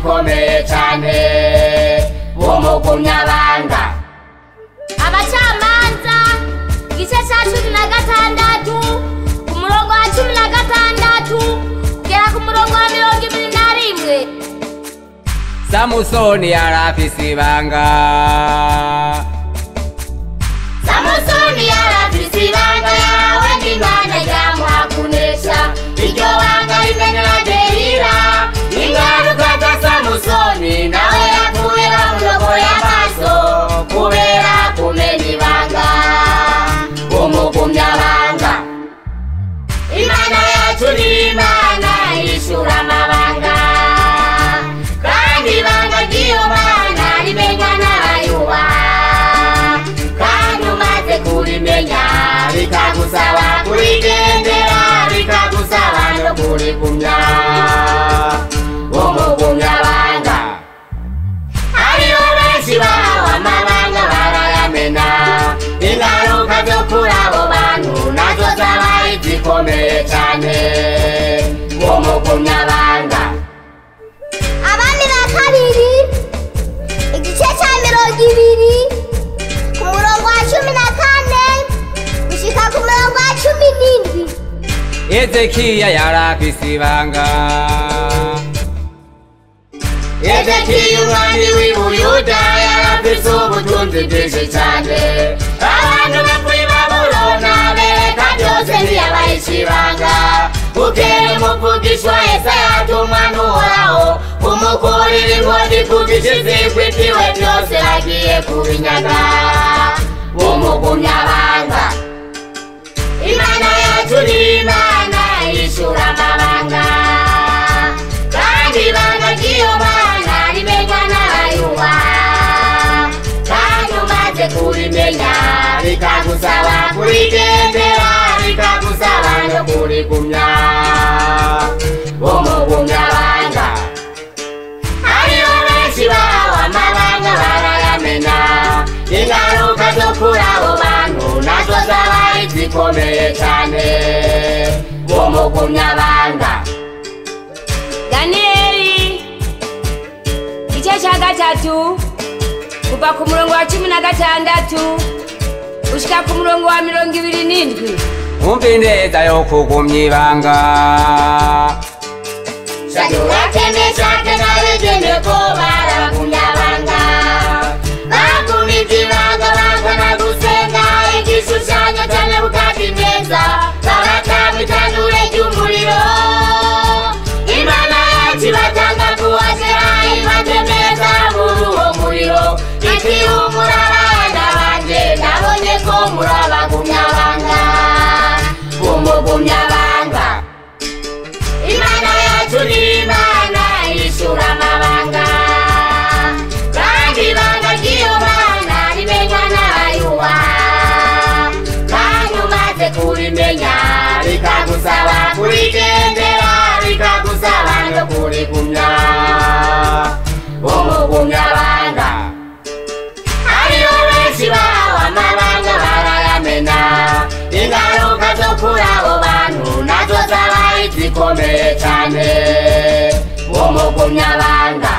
izikomeye cyane umugumyabanga. Abacamanza igice cya 16 ku murongo wa 16 kugera ku murongo wa 21. Samusoni yarafise ibanga. Samusoni yarafise ibanga yawe n'Imana yamuha kunesha. Iryo banga rimenera Delila. Ingaruka za Samusoni nawe yavuye bamurogoye amaso kubera kumena ibanga. Umugumyabanga. Imana yacu ni Imana ishura amabanga, kandi ibanga ry'iyo Mana rimenywa n'abayubaha. Kandi umaze kurimenya bikagusaba kurigendera, bikagusaba no kurigumya. Umugumyabanga. Hariho benshi bahawe amabanga barayamena. Ingaruka zo kuri abo bantu nazo zabaye zikomeye cyane. Umugumyabanga. Abami ba kabiri igice cya 20 ku murongo wa 14 gushika ku murongo wa 17. Ezekiya yarafise ibanga. Ezekiya umwami w'i Buyuda yarafise ubutunzi bwinshi cyane. Abantu bavuye i Babuloni bereka byose ntiyabahisha ibanga. Bukeye umuvugishwa Yesaya atumwa n'Uhoraho kumukurira inkoni ku gishyitsi kw'ibiwe byose bagiye kubinyaga. Umugumyabanga. Imana yacu ni Imana ishura amabanga, kandi ibanga ry'iyo Mana rimenywa n'abayubaha. Kandi umaze kurimenya bikagusaba kurigendera, bikagusaba no kurigumya. Umugumyabanga. Hariho benshi bahawe amabanga barayamena. Ingaruka zo kuri abo bantu nazo zabaye zikomeye cyane. Umugumyabanga. Daniyeli igice cya 3 kuva ku murongo wa 16 gushika ku murongo wa 27. Umva ineza yo kugumya ibanga. Shadraka, Meshaki na Abedenego baragumyabanga. Bagumije ibanga bangana gusenga igishushanyo cya Nebukadineza, babatanga itanure ry'umuriro. Imana yacu ibatanga kuhagera ibatemeza muri uwo muriro. Iti humura abana banje, nabonye ko muri abagumyabanga. Umugumyabanga. Imana yacu ni Imana ishura amabanga, kandi ibanga ry'iyo Mana rimenywa n'abayubaha. Kandi umaze kurimenya bikagusaba kurigendera, bikagusaba no kurigumya. Umugumyabanga. Hariho benshi bahawe amabanga barayamena. Ingaruka zo kuri abo bantu nazo zabaye zikomeye cyane. Umugumyabanga.